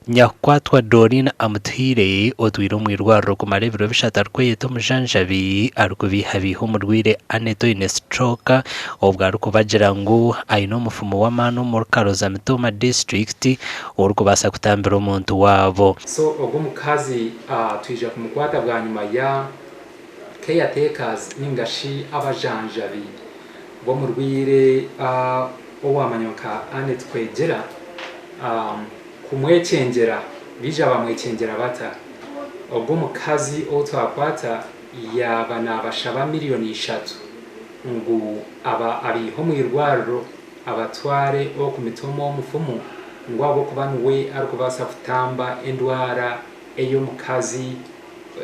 Nyakukwatwa Doreen Amutuhaire otwire omu irwariro kumara ebiro bishatu arikweyeta omujanjabi arikubeihabeiha omurwaire Annet oine stroke obwo arikubagira ngu aine omufumu w'amaani omuri Karoza Mitooma disiturikiti orikubaasa kutambira omuntu waabo. So ogwo omukazi twija kumukwata bwanyima ya caretakers ninga shi abajanjabi b'omurwaire owamanywa nka Annet Kwegyera kumwekyengyera. Baija bamwekyengyera bata? Ogwo omukazi ou twakwata yaaba naabashaba miriyoni ishatu ngu abaihe omu irwariro abatware oku mitooma omufumu ngu ahabw'okuba niwe arikubaasa kutamba endwara ey'omukazi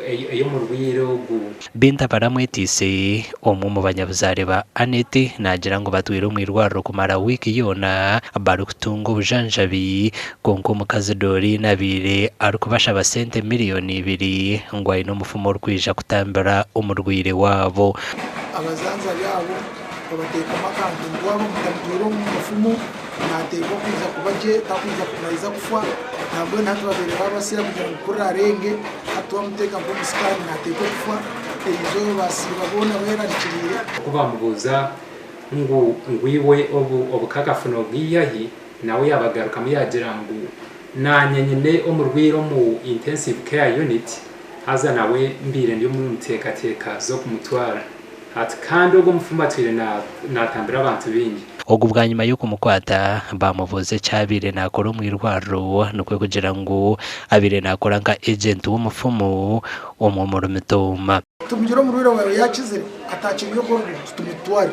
ey'omurwaire ogu. Binta Baramwetiise, omwe omu banyabuzaare ba Annet naagira ngu batwire omu irwariro kumara wiiki yoona barikutunga obujanjabi kwonka omukazi Doreen abaire arikubashaba sente miriyoni ibiri ngu aine omufumu orikwija kutambira omurwaire waabo. Abajanjabi abo babateekamu akantu ngu waaba otamutwire omu mufumu naateekwa kwija kuba gye takwija naija kufa nambwenu hati babaire baabasya kugira ngu ku rarenge hati wamuteeka nk'omu sikaani naateekwa kufa erizooba basiiba boona beerarikiriire. Ku baamubuuza ngu ngu iwe obu obukakafu noobwiha hi, nawe yaabagarukamu yaagira ngu naanye nyine omurwaire omu intensive care unit haza nawe mbaire ndi omu nteekateeka z'okumutwara. Ati, Kandi ogwo omufumu atwire naatambira abantu baingi. Ogu bwanyima y'okumukwata, baamubuuza eki abaire naakora omu irwariro nikwo kugira ngu abaire naakora nka ejenti w'omufumu omwe omuri Mitooma. Tumugire omurwaire waawe yaakizire ataakiriyo oku tumutware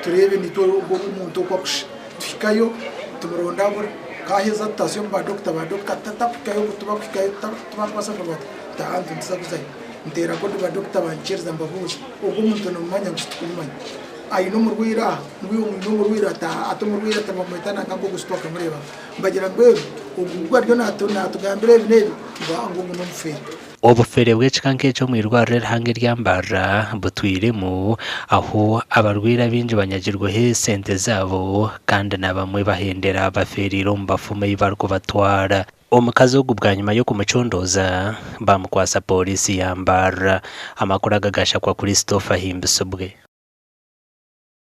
tureebe naitwe ogwo omuntu oku akushusha. Tuhikayo tumuronda abura, kaaheza tutaatsya omu baadokita, baadokita tatakuhikayo tibakuhikayo tibakubaasa kureeba bati taaha nituza kuzayo. Nteera kodi badokita bankiriza mbabuuza, ogwo omuntu nomumanya? Ngu titukumumanya. Aine omurwaire aha? Ngu iwe mwine omurwaire? Ati aa, ati omurwaire ati nibamweta nanka ngu ogu titwakamureebaga. Mbagira ngu ebi, ogu ogu ariyo natugambira ebi n'ebi, ngu aa ngu ogu n'omufeere. Obufeere bw'ekika nk'eki omu irwariro erihango erya Mbarara butwiremu ahu abarwaire abaingi banyagirweho esente zaabo kandi na bamwe bahendera bafeereire omu bafumu ei barikubatwara. Omukazi ogu bwanyima y'okumucondooza, baamukwatsa pooriisi ya Mbarara. Amakuru aga gaashakwa Christopher Ahimbisibwe.